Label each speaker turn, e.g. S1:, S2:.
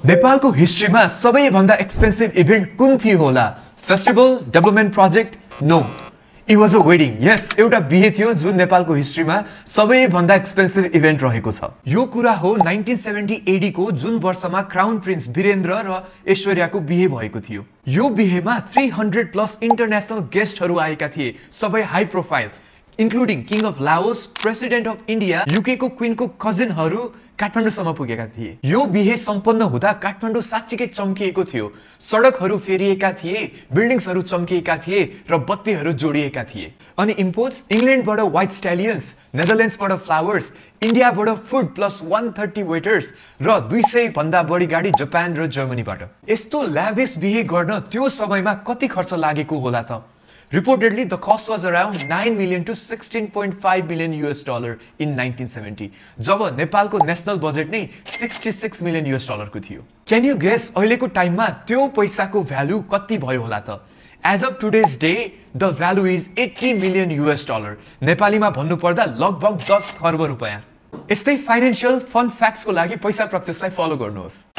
S1: नेपालको हिस्ट्रीमा सबैभन्दा एक्सपेन्सिभ इभेन्ट कुन थियो होला? Festival, development project? No, it was a wedding. Yes, एउटा बिहे थियो जुन नेपालको हिस्ट्रीमा सबैभन्दा एक्सपेन्सिभ इभेन्ट रहेको छ। यो कुरा हो 1970 AD को जुन वर्षमा क्राउन प्रिन्स वीरेन्द्र र ऐश्वर्याको बिहे भएको थियो। यो बिहेमा 300+ इन्टरनेसनल गेस्टहरू आएका थिए, सबै high profile, including king of Laos, president of India, UK को क्वीनको कजिनहरू काठमाडौँसम्म पुगेका थिए। यो बिहे सम्पन्न हुँदा काठमाडौँ साँच्चीकै चम्किएको थियो। सडकहरू फेरिएका थिए, बिल्डिङ्सहरू चम्किएका थिए र बत्तीहरू जोडिएका थिए। अनि इम्पोर्ट्स इङ्ल्यान्डबाट व्हाइट स्टालियन्स, नेदरल्यान्ड्सबाट फ्लावर्स, इन्डियाबाट फुड प्लस 130 वेटर्स र 200 भन्दा बढी गाडी जापान र जर्मनीबाट। यस्तो ल्याभिस बिहे गर्न त्यो समयमा कति खर्च लागेको होला त? Reportedly, the cost was around 9 million to 16.5 million US dollar in 1970. जब नेपालको नेशनल बजेट नै 66 million US dollar को थियो। Can you guess अहिलेको टाइममा त्यो पैसाको भ्यालु कति भयो होला त? As of today's day, the value is 80 million US dollar. नेपालीमा भन्नु पर्दा लगभग 10 खर्ब रुपैयाँ। यस्तै फाइनान्शियल फन फ्याक्ट्सको लागि पैसा प्रोसेसलाई फलो गर्नुहोस्।